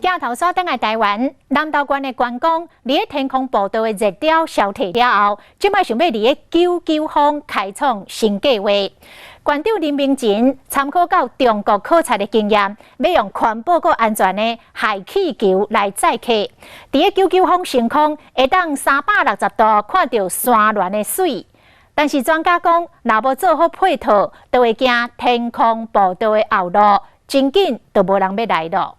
鏡頭煞轉來台灣南投縣的觀光，佇咧天空步道的熱潮消退了後，這擺想欲佇咧九九峰開創新計劃。縣長林明仁參考到中國考察的經驗，欲用環保閣安全的氦氣球來載客。佇咧九九峰升空，會當360度看著山巒的媠。但是專家講，若無做好配套，就會驚天空步道的後路真緊就無人欲來囉。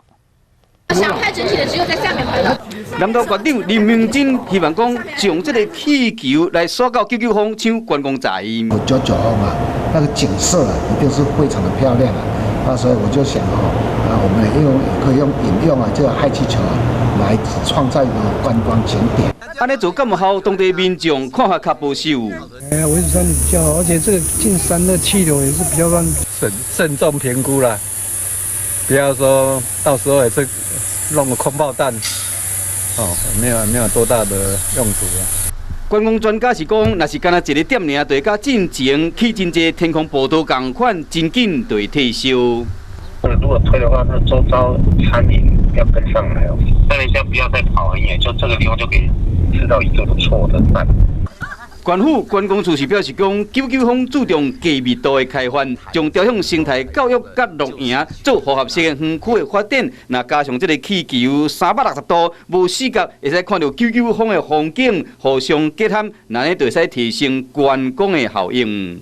想拍整體的，只有在下面拍到。南投縣長林明珍希望講，將這個氣球來刷到九九峰搶觀光財。九九峰啊，那個景色啊，一定是非常的漂亮啊。那所以我就想哦，啊，我們用可以用引用啊，這個氦氣球啊，來創造一個觀光景點。按呢做敢有效？當地民眾看法較保守。哎呀，維持山裡比較好，而且這個進山的氣流也是比較亂。慎重評估啦，不要說到時候也是弄個空炮彈，哦，沒有多大的用途啊。觀光專家是講，若是干焦一个點爾，就會佮進前起真濟天空步道仝款，真緊就會退燒。如果推的話，那周遭餐飲要跟上來哦。但人家不要再跑很遠，就這個地方就可以吃到一個不錯的飯。縣府觀光處是表示講，九九峰注重低密度的開發，將朝向生態教育佮露營做複合式的園區的發展。若加上這个氣球360度無死角，會使看著九九峰的風景，互相結合，按呢就會使提升觀光的效應。